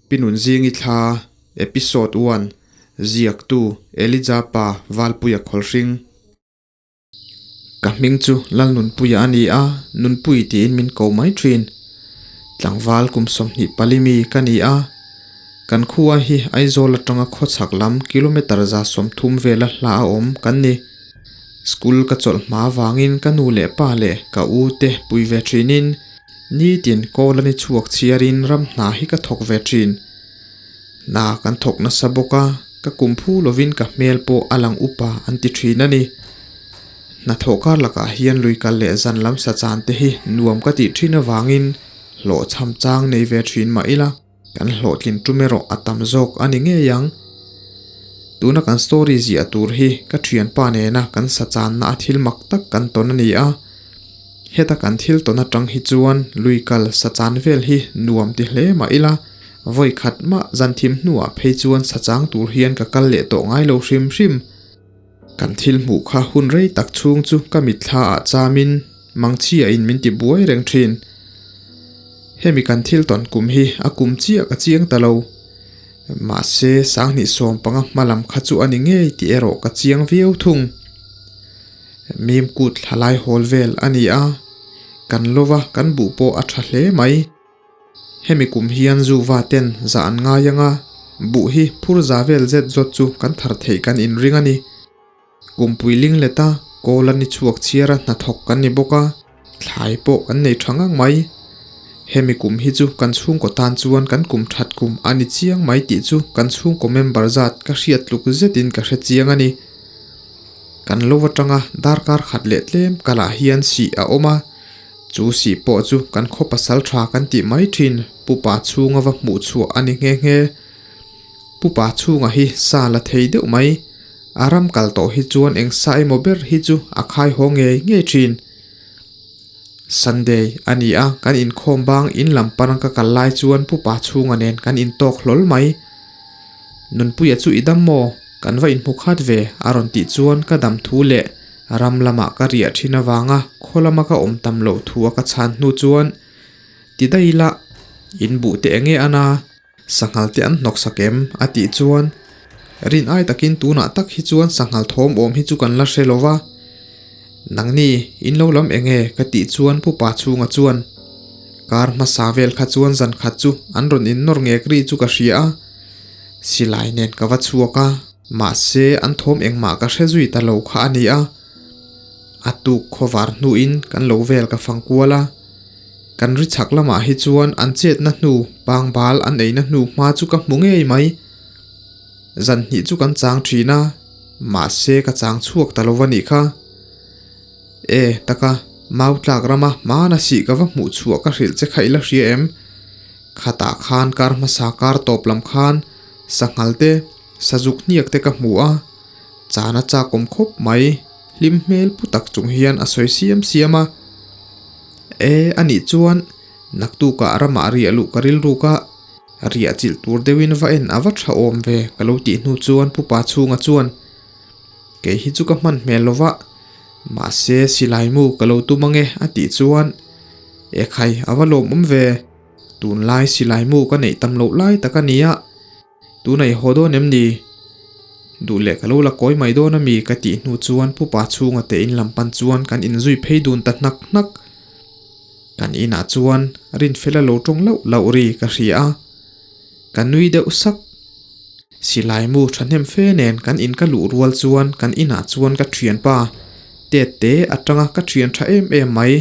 Pi Nunzingi thla, Episode One, Ziaktu, Elijah Pa Valpuia Khawlhring. Ka hming chu Lalnunpuia a ni a, Nunpui tiin min ko mai thin. Tlangval kum 24 mi ka ni a, kan khua hi Aizawl atanga khawchhak lam kilometre 130 vela hla a awm kan ni. School ka chawlh hma vangin ka nu leh pa leh ka u te pui ve thinin, Nitin kawl a ni chhuak chhiarin ram hna hi ka thawk ve thin. Hna kan thawk nasa bawk a, ka kum phu lovin ka hmel pawh a lang upa an ti thin a ni. Hnathawh kar lakah hian lui kal leh zan lam sa chan te hi nuam ka tih thin avangin hlawhchham chang nei ve thin mah ila. Kan hlawhtlin tum erawh a tam zawk a ni ngei ang. Tuna kan story ziah tur hi ka thianpa nena kan sa channa a thil mak tak kan tawn a ni a. Heta kan thil tawn atang hi chuan lui kal sa chan vel hi nuam ti hle mah ila, vawi khat mah zan thim hnuah phei chuan sa chang tur hian ka kal leh tawh ngai lo hrim hrim. Kan thil hmuh kha hun rei tak chhung chu ka mitthla ah chamin mangchhia in min ti buai reng thin. Hemi kan thil tawn kum hi a kum chiah ka chiang ta lo. Mahse 2015 hma lam kha chu a ni ngei tih erawh ka chiang viau thung. Mim kut thlalai hawl vel a ni a, kan lova kan buh pawh a tha hle mai. Hemi kum hian Zuva ten zah an ngai ang a, buh hi phur za vel zet zawt chu kan thar theih kan inring a ni. Kumpui ling leta kawl a ni chhuak chhiara hnathawk kan ni bawk a, thlai pawh kan nei tha ngang mai. Hemi kum hi chu kan chhungkaw tan chuan kan kum that kum a ni chiang mai tih chu kan chhungkaw member zat ka hriat tluk zetin ka hre chiang a ni. Kan lo atanga darkar khat leh tlem kalah hian sih a awm a. Chu sih pawh chu kan khaw pasal tha kan tih mai thin Pupa chhunga va hmuh chhuah a ni nghe nghe. Pupa chhunga hi sa la thei deuh mai. A ram kal tawh hi chuan eng sa emaw ber hi chu a khai haw ngei ngei thin. Sunday a ni a, kan inkhawm bang in lam pan ka kal lai chuan Pupa chhunga nen kan intawk hlawl mai. Nunpuia chu i dam maw? Kan va inhmu khat ve a rawn tih chuan ka dam thu leh Ram lamah ka riah thin avanga khaw lama ka awm tam loh thu a ka chhan hnu chuan ti daih ila in buh te enge ana sanghal te an hnawk sak em a tih chuan rin ai takin tunah tak hi chuan sanghal thawm awm hi chu kan la hre lo va nangni in lo lam enge ka tih chuan pupa chhunga chuan kar hmasa vel kha chuan zan khat chu an rawn in nawr ngek ri chu ka hria a silai nen ka va chhuak a. Mahse, an thawm engmah ka hre zui ta lo kha a ni a. A tuk khawvar hnuin kan lo vel ka fang kual a. Kan ri chhak lamah hi chuan an chetna hnu, pangbal an eina hnu hma chu ka hmu ngei mai. Zan hnih chu kan chang thin a, mahse ka chang chhuak ta lo va nih kha. E, taka, mau tlak rama hmana sih ka va hmuh chhuah ka hrilh che kha i la hria em? Khatah khan kar hmasa kar tawp lam khan sanghal te, Sazuk hniak te ka hmu a, chana chak awm khawp mai, hlim hmel pu tak chung hian a sawi siam siam a. E, a nih chuan naktukah ramah riah luh ka rilruk a, riah chilh tur deuhin va en a va tha awm ve ka lo tih hnu chuan pupa chhunga chuan kei hi chu ka hman hmel lo va, mahse silai mu ka lo tum ange a tih chuan e khai a va lawmawm ve, tunlai silai mu ka neih tam loh lai tak a nia. Tunah i haw dawn em ni? Duh leh ka lo la kawi mai dawn a mi ka tih hnu chuan pupa chhunga te in lam pan chuan kan inzui phei dun ta hnak hnak. Kan inah chuan Rinfela lo tawng lauh lauh ri ka hria a, ka nui deuh sak. Silai mu thahnem fe nen kan in ka luh rual chuan kan inah chuan ka thianpa tet te atanga ka thian tha em em mai.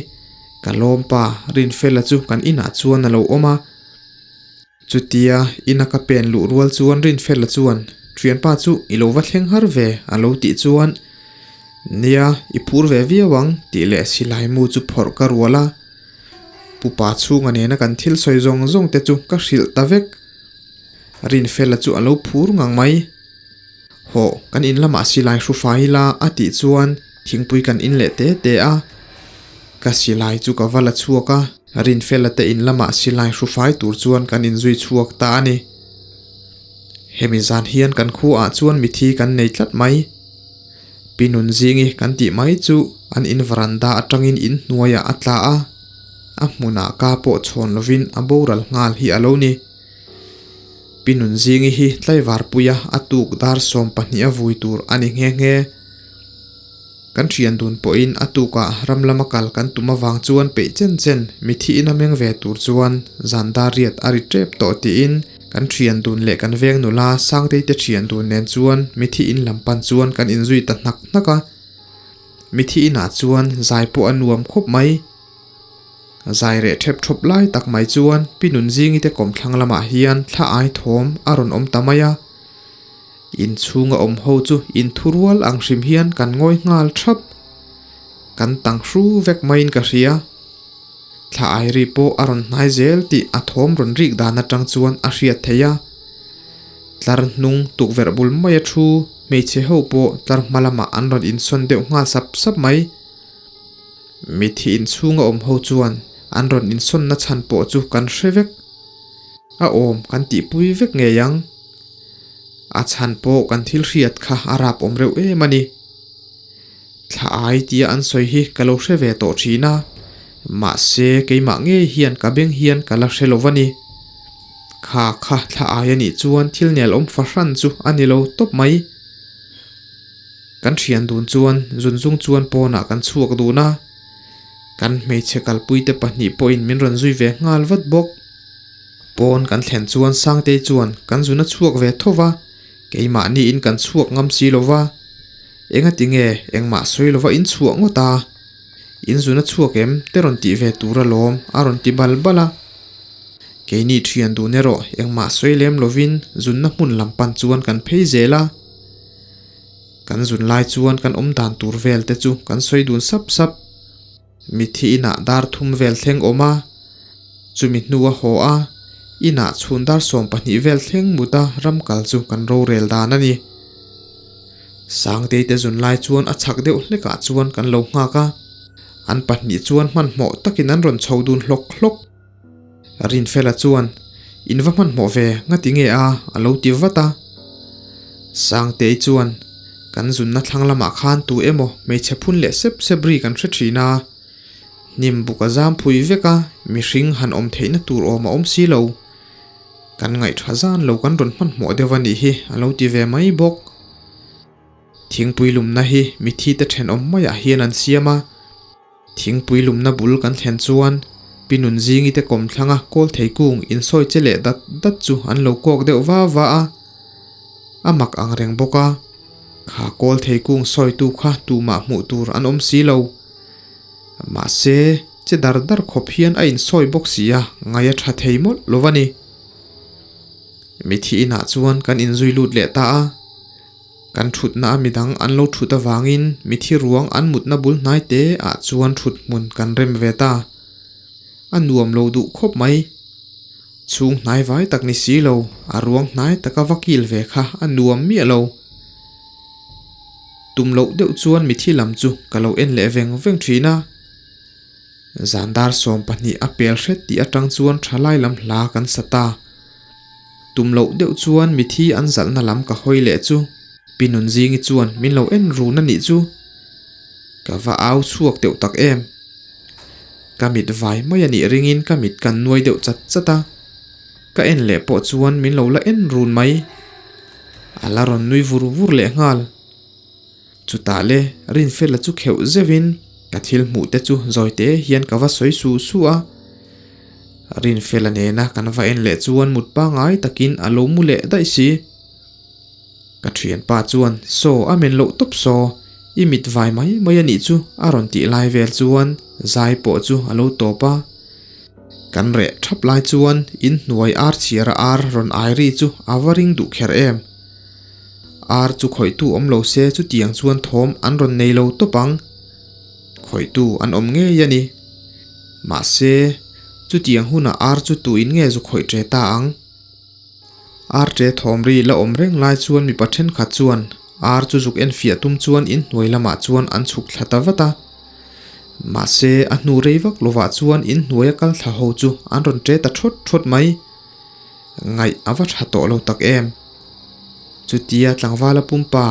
Ka lawmpa Rinfela chu kan inah chuan a lo awm a. Chutia ina ka pen luh rual chuan Rinfela chuan, Thianpa chu i lo va thleng har ve a lo tih chuan, Nia, i phur ve viau ang tih leh silai mu chu phawrh ka rual a. Pupa chhunga nena kan thil sawi zawng zawng te chu ka hrilh ta vek. Rinfela chu a lo phur ngang mai. Hawh, kan in lamah silai hru fai ila a tih chuan thingpui kan in leh te te a. Ka silai chu ka va la chhuak a, Rinfela te in lamah silai hru fai tur chuan kan inzui chhuak ta a ni. Hemi zan hian kan khuaah chuan mithi kan nei tlat mai. Pi Nunzingi kan tih mai chu an in varanda atangin in hnuaiah a tla a, a hmunah ka pawh chhawn lovin a boral nghal hi a lo ni. Pi Nunzingi hi tlaivarpuia a tuk dar 12 a vui tur a ni nghe nghe. Kan thian dun pawhin a tukah ram lama kal kan tum avang chuan peih chen chen mithi in a meng ve tur chuan zan dar riat a ri tep tawh tiin kan thian dun leh kan veng nula Sangtei te thian dun nen chuan mithi in lam pan chuan kan inzui ta hnak hnak a. Mithi inah chuan zai pawh a nuam khawp mai. Zai reh thep thawp lai tak mai chuan Pi Nunzingi te kawmthlang lamah hian thla ai thawm a rawn awm ta mai a. Inchhunga awm ho chu inthurual ang hrim hian kan ngawi nghal thap. Kan tang hru vek maiin ka hria. Thla ai ri pawh a rawn hnai zel tih a thawm rawn rik dan atang chuan a hriat theih a. Tlar hnung tukverh bul maia thu hmeichhe ho pawh tlar hma lamah an rawn insawn deuh nghal sap sap mai. Mithi inchhunga awm ho chuan an rawn insawnna chhan pawh chu kan hre vek. A awm kan tihpui vek ngei ang. A chhan pawh kan thil hriat kha a rap awm reuh em a ni. Thla ai tia an sawi hi ka lo hre ve tawh thin a, mahse keimah ngei hian ka beng hian ka la hre lo va ni. Kha kha thla ai a nih chuan thil nel awm fahran chu a ni lo tawp mai. Kan thian dun chuan zunzung chuan pawnah kan chhuak dun a, kan hmeichhe kalpuite pahnih pawhin min rawn zui ve nghal vat bawk. Pawn kan thlen chuan Sangtei chuan kan zun a chhuak ve tho va, keimahniin kan chhuak ngam si lo va. Engati nge engmah sawi lova in chhuah ngawt a? In zun a chhuak em? Te rawn tih ve tur alawm a rawn ti bal bal a. Keini thian dun erawh engmah sawi lem lovin zunna hmun lam pan chuan kan phei zel a. Kan zun lai chuan kan awm dan tur vel te chu kan sawi dun sap sap. Mithi inah dar thum vel thleng awm a, chumi hnua haw a, inah chhun dar 12 vel thleng mut a ram kal chu kan rorel dan a ni. Sangtei te zun lai chuan a chhak deuh hlekah chuan kan lo nghak a, an pahnih chuan hmanhmawh takin an rawn chho dun hlawk hlawk. Rinfela chuan, In va hmanhmawh ve, ngati nge a? a lo ti vat a. Sangtei chuan, Kan zunna thlang lamah khan tu emaw hmeichhe phun leh sep sep ri kan hre thin a. Hnim buk a zam phui vek a, mihring han awm theihna tur awm a awm si lo. Kan ngaihṭha zan lo kan rawn hmanhmawh deuh a nih hi, a lo ti ve mai bawk. Thingpui lumna hi mithi te ṭhenawm maiah hian an siam a. Thingpui lumna bul kan thlen chuan Pi Nunzingi te kawmthlanga kawl thei kung insawi che leh dat dat chu an lo kawk deuh va va a, a mak ang reng bawk a. Kha kawl thei kung sawitu kha tumah hmuh tur an awm si lo. Mahse, che dar dar khawp hian a insawi bawk si a, ngai a tha thei mawlh lo va ni. Mithi inah chuan kan inzui lut leh ta a. Kan thutna a midang an lo thut avangin mithi ruang an mutna bul hnai te ah chuan thut hmun kan rem ve ta. A nuam lo duh khawp mai. Chhung hnai vai tak ni si lo, a ruang hnai taka va kil ve kha a nuam miah lo. Tum loh deuh chuan mithi lam chu ka lo en leh veng veng thin a. Zan dar 12 a pel hret tih atang chuan thalai lam hla kan sa ta. Tum loh deuh chuan mithi an zalhna lam ka hawi leh chu Pi Nunzingi chuan min lo en run a nih chu. Ka va au chhuak deuh tak em. Ka mit vai mai a nih ringin ka mit kan nuai deuh chat chat a. Ka en leh pawh chuan min lo la en run mai. A la rawn nui vur vur leh nghal. Chutah le Rinfela chu kheuh zeuhin ka thil hmuh te chu zawi te hian ka va sawi su su a. Rinfela nena kan va en leh chuan mut pangai takin a lo mu leh daih si. Ka thianpa chuan saw a men loh tawp saw, i mit vai mai mai a nih chu a rawn tih lai vel chuan zai pawh chu a lo tawp a. Kan reh thap lai chuan in hnuai ar chhiara ar rawn ai ri chu a va ring duh kher em. Ar chu khawihtu awm lo se chutiang chuan thawm an rawn nei lo tawp ang. Khawihtu an awm ngei a ni. Mahse, chutiang hunah ar chu tuin nge zu khawih ṭe ta ang? Ar ṭe thawm ri la awm reng lai chuan mipa ṭhenkhat chuan ar chu zuk enfiah tum chuan in hnuai lamah chuan an chhuk thla ta vat a. Mahse, a hnu rei vak lovah chuan in hnuaia kal thla ho chu an rawn ṭe ta ṭhawt ṭhawt mai. Ngaih a va ṭha tawh lo tak em? Chutia tlangvala pumpa,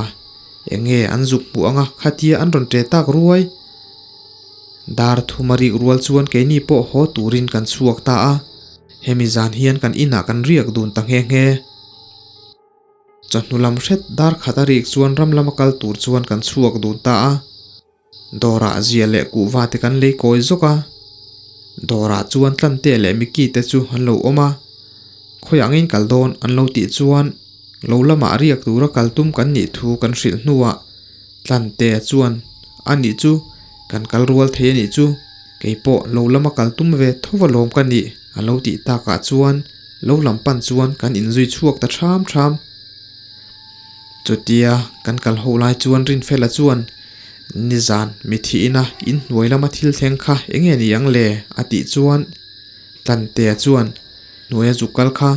eng nge an zuk hmuh anga khatia an rawn ṭe tak ruai? Dar thuma rik rual chuan keini pawh haw turin kan chhuak ta a, hemi zan hian kan inah kan riak dun ta nghe nghe. Chawhnu lam hret dar khat a rik chuan ram lama kal tur chuan kan chhuak dun ta a. Dawrah zia leh kuhva te kan lei kawi zawk a. Dawrah chuan Tlante leh Mickey te chu an lo awm a. Khawiah ngei kal dawn an lo tih chuan lo lamah riak tura kal tum kan nih thu kan hrilh hnuah Tlante chuan a nih chu kan kal rual thei a nih chu kei pawh lo lama kal tum ve tho va lawm ka nih a lo tih takah chuan lo lam pan chuan kan inzui chhuak ta ṭham ṭham. Chutia kan kal ho lai chuan Rinfela chuan Nizan mithiina inhnuai lama thil thleng kha eng nge ni ang le? a tih chuan Tlantea chuan hnuaia zuk kal kha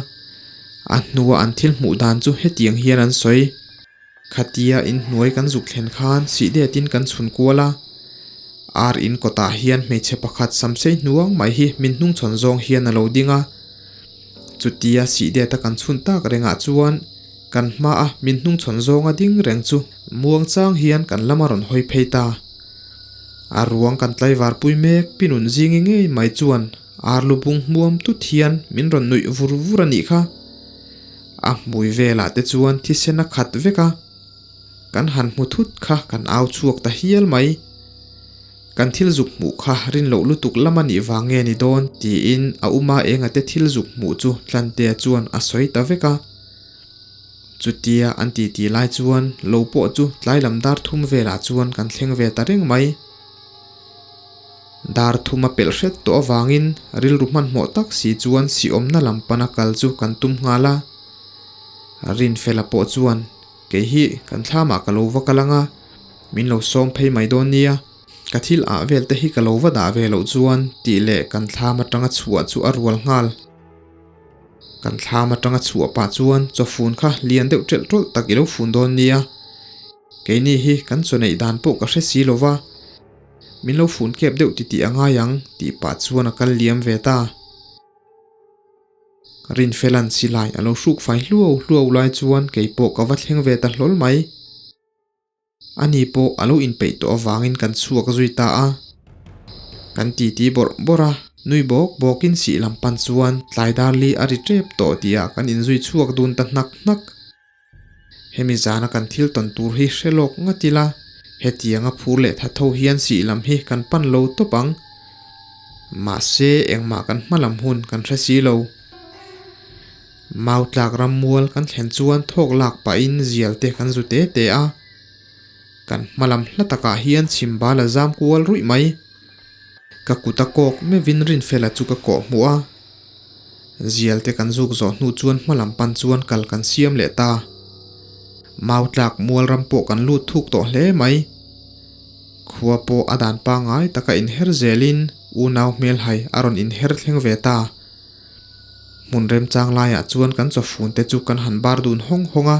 a hnua an thil hmuh dan chu hetiang hian an sawi. Khatia inhnuai kan zuk thlen khan sihdetin kan chhun kual a, ar in kawtah hian hmeichhe pakhat samsei hnuang mai hi min hnungchhawn zawng hian a lo ding a. Chutia sihdeta kan chhun tak rengah chuan kan hmaa min hnungchhawn zawnga ding reng chu muangchang hian kan lama rawn hawi phei ta. A ruang kan tlaivar pui mek pinun zingi ngei mai chuan ar lu bung hmuam tut hian min rawn nuih vur vur a nih kha. A hmui velah te chuan thisen a khat vek a, kan han hmu thut kha kan au chhuak ta hial mai. Kan thil zuk hmuh kha rin loh lutuk lam a nih vang nge ni dawn tiin a uma enga te thil zuk hmuh chu Tlantea chuan a sawi ta vek a. Chutia an titi lai chuan lo pawh chu tlai lam dar thum velah chuan kan thleng ve ta reng mai. Dar thum a pelh hret tawh avangin rilru hmanhmawh tak si chuan siawmna lam pana kal chu kan tum nghal a. Rinfela pawh chuan Kei hi kan thlamah ka lo va kal ang a, min lo sawm phei mai dawn nia, ka thil ah vel te hi ka lo va dah ve loh chuan tih leh kan thlam atanga chhuah chu a rual nghal. Kan thlam atanga chhuah pah chuan chawfun kha lian deuh ṭelh ṭawlh tak i lo fun dawn nia, keini hi kan chaw neih dan pawh ka hre si lo va, min lo fun kep deuh titih a ngai ang tih pah chuan a kal liam ve ta. Rinfela'n silai a lo hruk fai hluau hluau lai chuan kei pawh ka va thleng ve ta hlawl mai. Ani pawh a lo inpeih tawh avangin kan chhuak zui ta a. Kan titi bawrh bawrh a, nui bawk bawkin sih lam pan chuan tlai dar li a ri tep tawh tihah kan inzui chhuak dun ta hnak hnak. Hemi zana kan thil tawn tur hi hre lawk ngat ila, hetianga phur leh tha tho hian sih lam hi kan pan lo tawp ang. Mahse, engmah kan hma lam hun kan hre si lo. Mau tlak ram mual kan thlen chuan thawk lak pahin zial te kan zu te te a. Kan hma lam hla takah hian chhim bal a zam kual ruih mai. Ka kut a kawk meuhin Rinfela chu ka kawh hmuh a. Zial te kan zuk zawh hnu chuan hma lam pan chuan kal kan siam leh ta. Mau tlak mual ram pawh kan lut thuk tawh hle mai. Khua pawh a dan pangngai taka inher zelin unau hmelhai a rawn inher thleng ve ta. Hmun remchang laiah chuan kan chawfun te chu kan han bar dun hawng hawng a.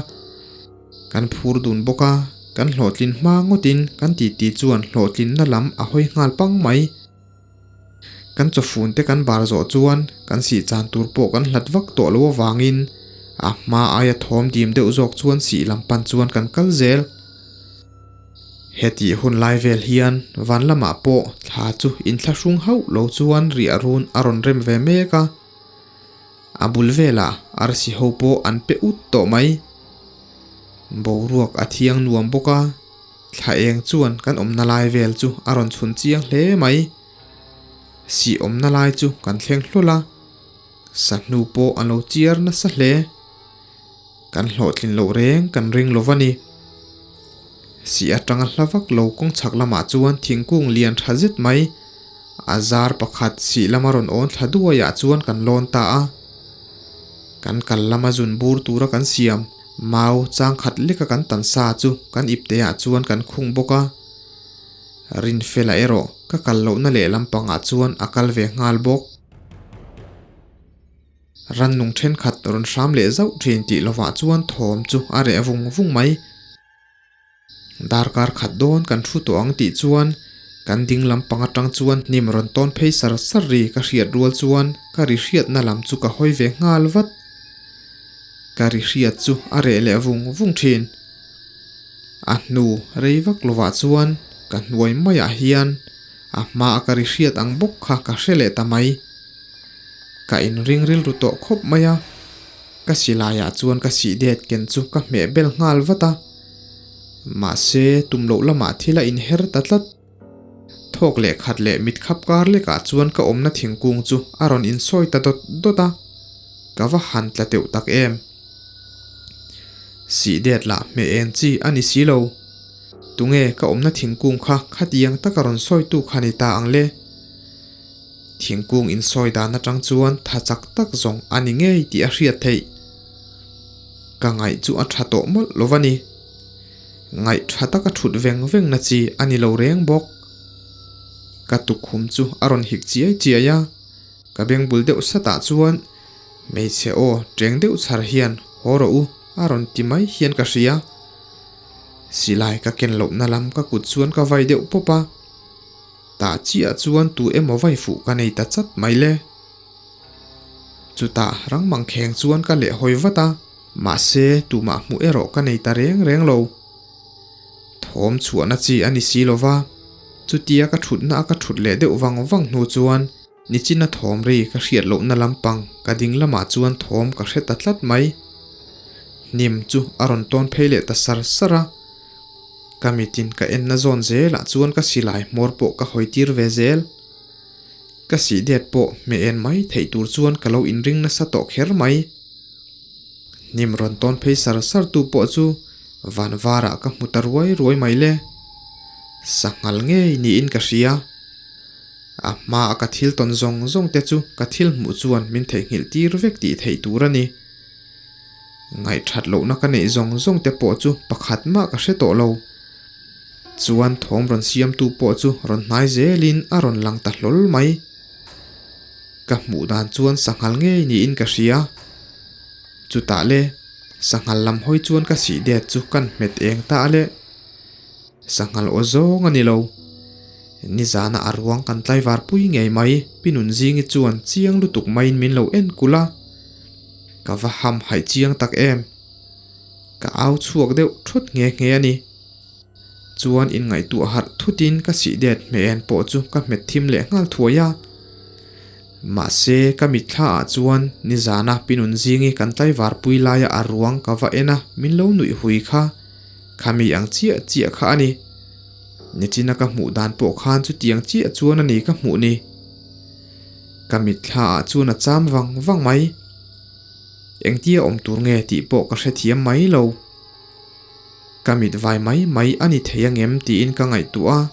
Kan phur dun bawk a, kan hlawhtlin hma ngawtin kan titi chuan hlawhtlinna lam a hawi nghal pang mai. Kan chawfun te kan bar zawh chuan kan sih chan tur pawh kan hlat vak tawh lo avangin a hma aia thawm dim deuh zawk chuan sih lam pan chuan kan kal zel. Hetih hun lai vel hian van lamah pawh thla chu inthlahrung hauh lo chuan riah run a rawn rem ve mek a. A bul velah arsi ho pawh an pe ut tawh mai. Boruak a thiang nuam bawk a. Thla eng chuan kan awmna lai vel chu a rawn chhun chiang hle mai. Sih awmna lai chu kan thleng hlawl a, sahnu pawh a lo chiar nasa hle. Kan hlawhtlin loh reng kan ring lo va ni. Sih atanga hla vak lo kawng chhak lamah chuan thingkung lian tha zet mai, a zar pakhat sih lama rawn awn thla duaiah chuan kan lawn ta a. Kan kal lama zun bur tura kan siam. Mau chang khat leka kan tan sa chu kan ipteah chuan kan khung bawk a. Rinfela erawh ka kal lohna leh lampangah chuan a kal ve nghal bawk. Rannung thenkhat rawn hram leh zauh thin tih lovah chuan thawm chu a reh vung vung mai. Darkar khat dawn kan thu tawh ang tih chuan kan ding lampang atang chuan hnim rawn tawn phei sar sar ri ka hriat rual chuan ka ri hriatna lam chu ka hawi ve nghal vat. Ka ri hriat chu a reh leh vung vung thin. A hnu rei vak lovah chuan ka hnuai maiah hian a hmaa ka ri hriat ang bawk kha ka hre leh ta mai. Ka inring rilru tawh khawp mai a. Ka silaiah chuan ka sih det ken chu ka hmeh bel nghal vat a. Mahse, tum loh lamah thil a inher ta tlat. Thawk leh khat leh mit khap kar lekah chuan ka awmna thingkung chu a rawn insawi ta dawt dawt a, ka va han tla teuh tak em. Sih det lah hmeh en chi a ni si lo. Tunge ka awmna thingkung kha khatiang taka rawn sawitu kha ni ta ang le? Thingkung insawi dan atang chuan tha chak tak zawng a ni ngei tih a hriat theih. Ka ngaih chu a tha tawh mawlh lo va ni. Ngaih tha taka thut veng veng na chi a ni lo reng bawk. Ka tukhum chu a rawn hik chiai chiai a, ka beng bul deuh satah chuan hmeichhe aw teng deuh chhar hian haw rawh u a rawn ti mai hian ka hria. Silai ka ken lohna lam ka kut chuan ka vai deuh pawp a. Tah chiah chuan tu emaw vai fuh ka nei ta chat mai le. Chutah rang mangkheng chuan ka leh hawi vat a, mahse tumah hmuh erawh ka nei ta reng reng lo. Thawm chhuahna chi a ni si lova, chutia ka thutna a ka thut leh deuh vang vang hnu chuan nichina thawm ri ka hriat lohna lampang ka ding lamah chuan thawm ka hre ta tlat mai. Hnim chu a rawn tawn phei leh ta sar sar a. Ka mitin ka enna zawn zelah chuan ka silai hmawr pawh ka hawi tir ve zel. Ka sih det pawh hmeh en mai theih tur chuan ka lo inring nasa tawh kher mai. Hnim rawn tawn phei sar sar tu pawh chu van varah ka hmu ta ruai ruai mai le. Sanghal ngei niin ka hria. A hma a ka thil tawn zawng zawng te chu ka thil hmuh chuan min theihnghilh tir vek tih theih tur a ni. Ngaihthat lohna ka neih zawng zawng te pawh chu pakhat mah ka hre tawh lo. Chuan thawm rawn siamtu pawh chu rawn hnai zelin a rawn lang ta hlawl mai. Ka hmuh dan chuan sanghal ngei niin ka hria. Chutah le, sanghal lam hawi chuan ka sih det chu kan hmet eng ta a le. Sanghal aw zawng a ni lo. Nizana a ruang kan tlaivar pui ngei mai, Pi Nunzingi chuan chiang lutuk maiin min lo en kulh a. Ka va ham haih chiang tak em? Ka au chhuak deuh thut nghe nghe a ni. Chuan inngaihtuah harh thutin ka sih det hmeh en pawh chu ka hmet thim leh nghal thuai a. Mahse, ka mitthla ah chuan nizana Pi Nunzingi kan tlaivar pui laia a ruang ka va en a, min lo nuih hui kha. Khami ang chiah chiah kha a ni. Nichina ka hmuh dan pawh khan chutiang chiah chuan a ni ka hmuh ni. Ka mitthla ah chuan a cham vang vang mai. Engtia awm tur nge tih pawh ka hrethiam mai lo. Ka mit vai mai mai a ni thei angem tiin ka ngaihtuah a.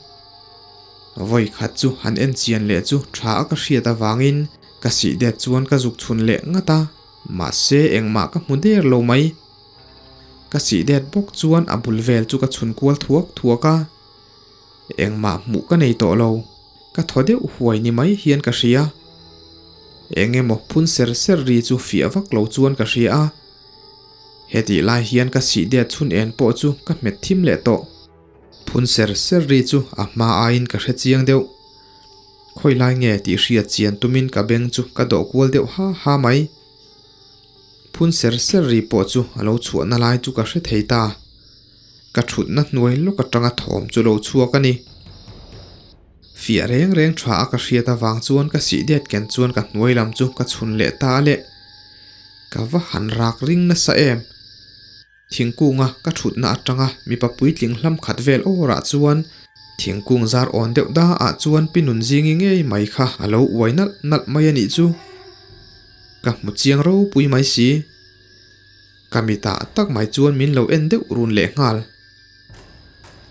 Vawi khat chu han en chian leh chu tha a ka hriat avangin ka sih det chuan ka zuk chhun leh ngat a, mahse engmah ka hmu der lo mai. Ka sih det bawk chuan a bul vel chu ka chhun kual thuak thuak a. Engmah hmuh ka nei tawh lo, ka thaw deuh huai ni mai hian ka hria. Eng emaw phun ser ser ri chu fiah vak lo chuan ka hria a. Hetih lai hian ka sih det chhun en pawh chu ka hmet thim leh tawh. Phun ser ser ri chu a hma aiin ka hre chiang deuh. Khawi lai nge tih hriat chian tumin ka beng chu ka dawh kual deuh ha ha mai. Phun ser ser ri pawh chu a lo chhuahna lai chu ka hre thei ta. Ka thutna hnuai lawk atanga thawm chu lo chhuak a ni. Fiah reng reng tha a ka hriat avang chuan ka sih det ken chuan ka hnuai lam chu ka chhun leh ta a leh. Ka va han rak ring nasa em. Thingkunga ka thutna atanga mipa puitling hlam khat vel awrah chuan thingkung zar awn deuh da ah chuan pi Nunzingi ngei mai kha a lo uai nalh nalh mai a nih chu. Ka hmu chiang ropui mai si. Ka mitah tak mai chuan min lo en deuh run leh nghal.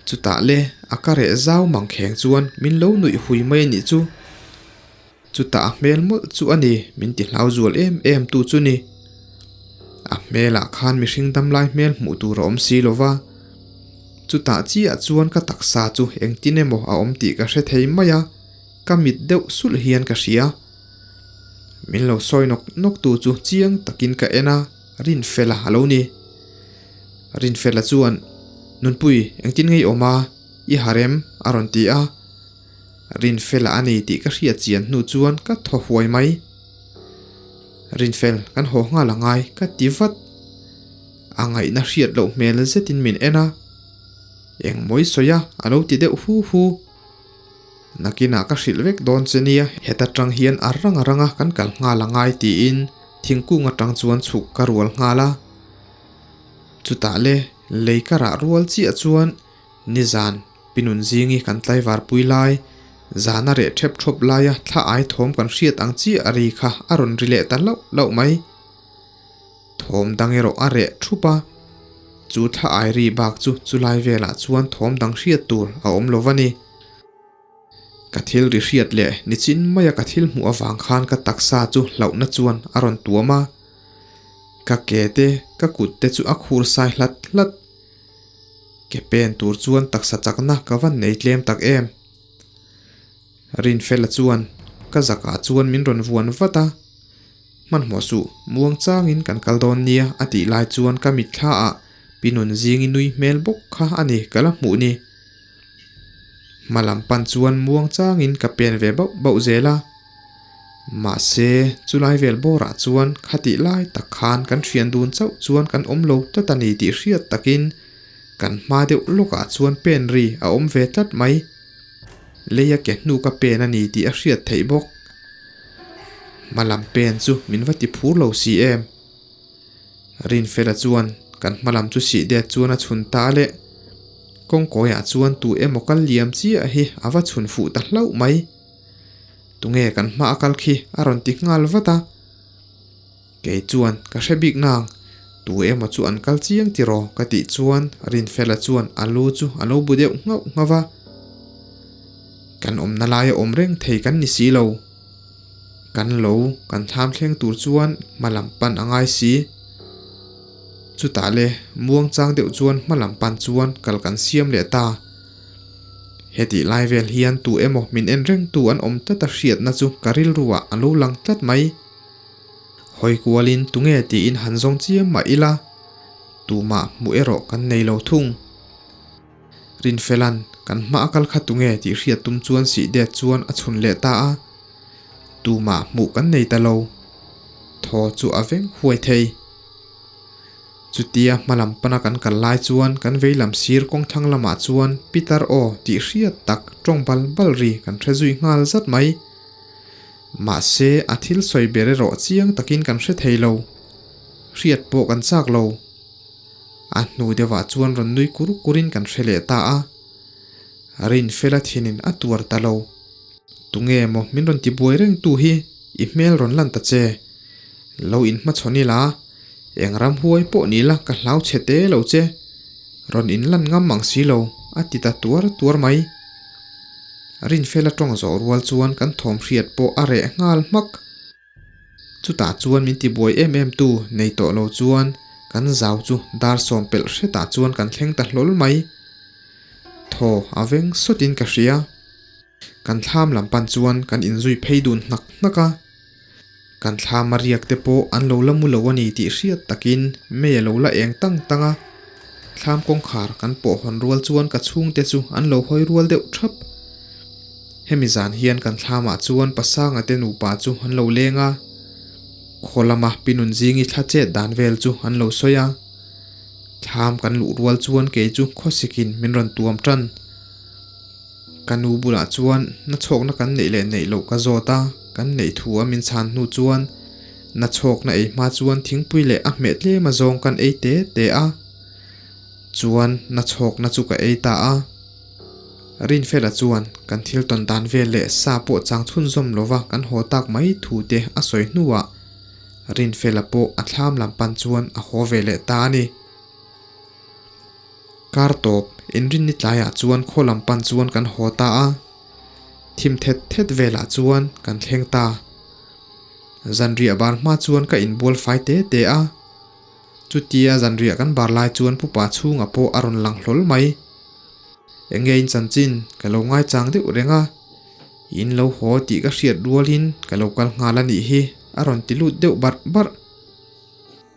Chutah le a ka reh zau mang kheng chuan min lo nuih hui mai a nih chu. Chutah a hmel mawlh chu a ni min ti hlau zual em em tu chu ni. A hmelah khan mihring damlai hmel hmuh tur a awm si lo va. Chutah chiah chuan ka taksa chu engtin emaw a awm tih ka hre thei mai a, ka mit deuh sulh hian ka hria. Min lo sawi nawk nawk tu chu chiang takin ka en a, Rinfela a lo ni. Rinfela chuan, Nunpui, engtin nge i awm a? I harem? a rawn ti a. Rinfela a ni tih ka hriat chian hnu chuan ka thaw huai mai. Rinfel, kan haw nghal a ngai, ka ti vat. A ngaihna hriat loh hmel zetin min en a. Engmawi sawi a, a lo ti deuh hu hu. Nakinah ka hrilh vek dawn che nia, heta tang hian a rang a ranga kan kal nghal a ngai tiin Thingkung atang chuan chhuk ka rual nghal a. Chutah le lei ka rah rual chiah chuan nizan Pinun zingi kan tlaivar pui lai, zana reh thep thawp laia thla ai thawm kan hriat ang chiah a ri kha a rawn ri leh ta hlauh hlauh mai. Thawm dang erawh a reh thup a, chu thla ai ri bak chu chulai velah chuan thawm dang hriat tur a awm lo va ni. Ka thil ri hriat leh nichin maia ka thil hmuh avang khan ka taksa chu hlauhna chuan a rawn tuam a, ka ke te ka kut te chu a khur sai hlat hlat. Ke pen tur chuan taksa chakna ka van nei tlem tak em. Rinfela chuan ka zakah chuan min rawn vuan vat a, Hmanhmawh suh, muang changin kan kal dawn nia a tih lai chuan ka mitthla ah Pinun zingi nui hmel bawk kha a ni ka la hmuh ni. Hma lam pan chuan muang changin ka pen ve bauh bauh zel a. Mahse, chulai vel bawrah chuan khatih lai tak khan kan thian dun chauh chuan kan awm lo tlat a ni tih hriat takin kan hma deuh lawkah chuan pen ri a awm ve tlat mai. Leia ke hnu ka pen a ni tih a hriat theih bawk. Hma lam pen chu min va ti phur lo si em. Rinfela chuan kan hma lam chu sih det chuan a chhun ta leh. Kawngkawiah chuan tu emaw kal liam chiah hi a va chhun fuh ta hlauh mai. Tunge kan hma a kal khi a rawn ti nghal vat a. Kei chuan ka hre bik nang, tu emaw chu an kal chiang tiraw ka tih chuan Rinfela chuan a lu chu a lo bu deuh nghauh nghauh va. Kan awmna laia awm reng thei kan ni si lo. Kan lo kan thlam thleng tur chuan hma lam pan a ngai si. Chutah le muang chang deuh chuan hma lam pan chuan kal kan siam leh ta. Hetih lai vel hian tu emaw min en reng tu an awm tlat a hriatna chu ka rilruah a lo lang tlat mai. Hawi kualin tunge tiin han zawng chiam mah ila, tumah hmuh erawh kan nei lo thung. Rinfelan kan hma a kal kha tunge tih hriat tum chuan sih det chuan a chhun leh ta a, tumah hmuh kan nei ta lo. Thaw chu a veng huai thei. Chutia hma lam pana kan kal lai chuan kan vei lam sir kawngthlang lamah chuan Pitar aw tih hriat tak tawng bal bal ri kan hre zui nghal zat mai. Mahse, a thil sawi ber erawh chiang takin kan hre thei lo. Hriat pawh kan chak lo. A hnu deuhah chuan rawn nui kur kurin kan hre leh ta a. Rinfela thinin a tuar ta lo. Tunge maw min rawn tibuai reng tu hi i hmel rawn lan ta che. Lo inhmachhawn ila, eng ram huai pawh ni la ka hlau chhe te lo che. Rawn inlan ngam ang si lo, a ti ta tuar tuar mai. Rinfela tawng zawh rual chuan kan thawm hriat pawh a reh nghal hmak. Chutah chuan min tibuai em em tu nei tawh lo chuan kan zau chu dar sawm pelh hretah chuan kan thleng ta hlawl mai. Thaw a veng sawtin ka hria. Kan thlam lam pan chuan kan inzui phei dun hnak hnak a. Kan thlam a riak te pawh an lo la mu lo a ni tih hriat takin mei a lo la eng tang tang a. Thlam kawngkhar kan pawh hawn rual chuan ka chhungte chu an lo hawi rual deuh thap. Hemi zan hian kan thlamah chuan Pasanga te nupa chu an lo leng a. Khaw lama Pinun zingi thla chet dan vel chu an lo sawi a. Thlam kan luh rual chuan kei chu khawsikin min rawn tuam tan. Ka nu bulah chuan nachhawkna kan neih leh neih loh ka zawt a, kan neih thu a min chhan hnu chuan nachhawkna ei hma chuan thingpui leh a hmeh tlem azawng kan ei te te a. Chuan nachhawkna chu ka ei ta a. Rinfela chuan kan thil tawn dan vel leh sa pawh chang chhunzawm lova kan haw tak mai thu te a sawi hnuah Rinfela pawh a thlam lam pan chuan a haw ve leh ta a ni. Kar tawp inrinni tlaiah chuan khaw lam pan chuan kan haw ta a, thim thet thet velah chuan kan thleng ta. Zanriah bar hma chuan ka inbual fai te te a, chutia zanriah kan bar lai chuan pupa chhunga pawh a rawn lang hlawl mai. Enge in chanchin ka lo ngaichang deuh reng a, in lo haw tih ka hriat rualin ka lo kal nghal a nih hi a rawn ti lut deuh barh barh.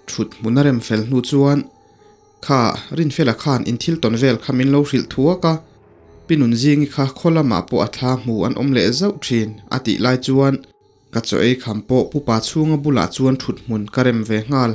Thut hmun a rem fel hnu chuan Kha, Rinfela khan in thil tawn vel kha min lo hrilh thuak a, Pi Nunzingi kha khaw lamah pawh a thla hmu an awm leh zauh thin a tih lai chuan ka chaw ei kham pawh pupa chhunga bulah chuan thut hmun ka rem ve nghal.